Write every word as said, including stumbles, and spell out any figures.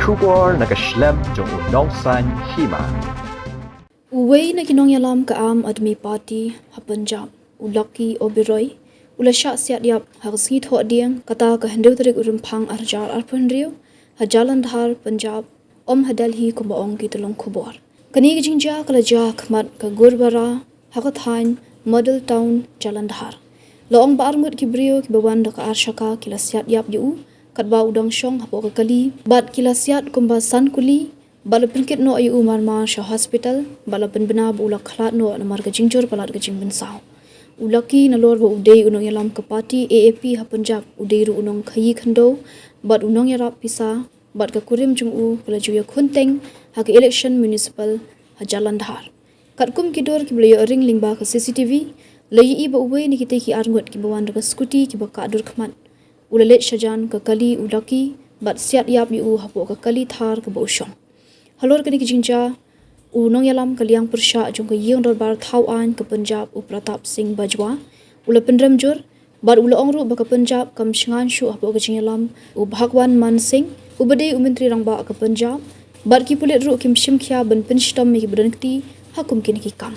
Khubor na ka shlem jong u Nongsaiñ Hima. Uwei na ki nongïalam ka Aam Aadmi Party ha Punjab, u Lucky Oberoi, u la shah siat ïap ha ka sngi Thohdieng, kata ka hynriew tarik u Rymphang arhajar arphew hynriew, ha Jalandhar, Punjab, ym ha Delhi kumba ong ki tyllong khubor. Kane ka jingjia ka la jia ha khmat ka Gurdwara ha ka thaiñ Model Town, Jalandhar. La ong ba arngut ki briew kiba wan da ka arshaka ki la siat ïap ïa u katba u dang shong hapoh ka kali, bad ki la siat kumba san kuli, bad la pynkit noh ïa u marmar sha hospital, bad la pynbna ba u la khlad noh namar ka jingjur palat ka jingpynsaw. U Lucky, nalor ba u dei u nongïalam ka party A A P ha Punjab, u dei ruh u nongkhaïi khyndew bad u nongïarap pisa, bad ka kurim jong u ka la ju ïakhun teng ha ka election municipal ha Jalandhar. Katkum ki dur kiba la ïoh ring lyngba ka C C T V, la ïohi ba uwei na kitei ki arngut kiba wan da ka scooty kiba kah dur khmat, u la leit shajan ka kali u Lucky bad siat ïap ïa u hapoh ka kali thar kaba u shong. Halor kane ka jingjia, u nongïalam ka liang pyrshah jong ka Ïing Dorbar Thawaiñ ka Punjab, u Pratap Singh Bajwa, u la pynrem jur bad u la ong ruh ba ka Punjab kam shngaiñ shuh hapoh ka jingïalam u Bhagwant Mann Singh, uba dei u Myntri Rangbah ka Punjab, bad ki pulit ruh kim shim khia ban pynshitom ïa kiba don kti ha kum kine ki kam.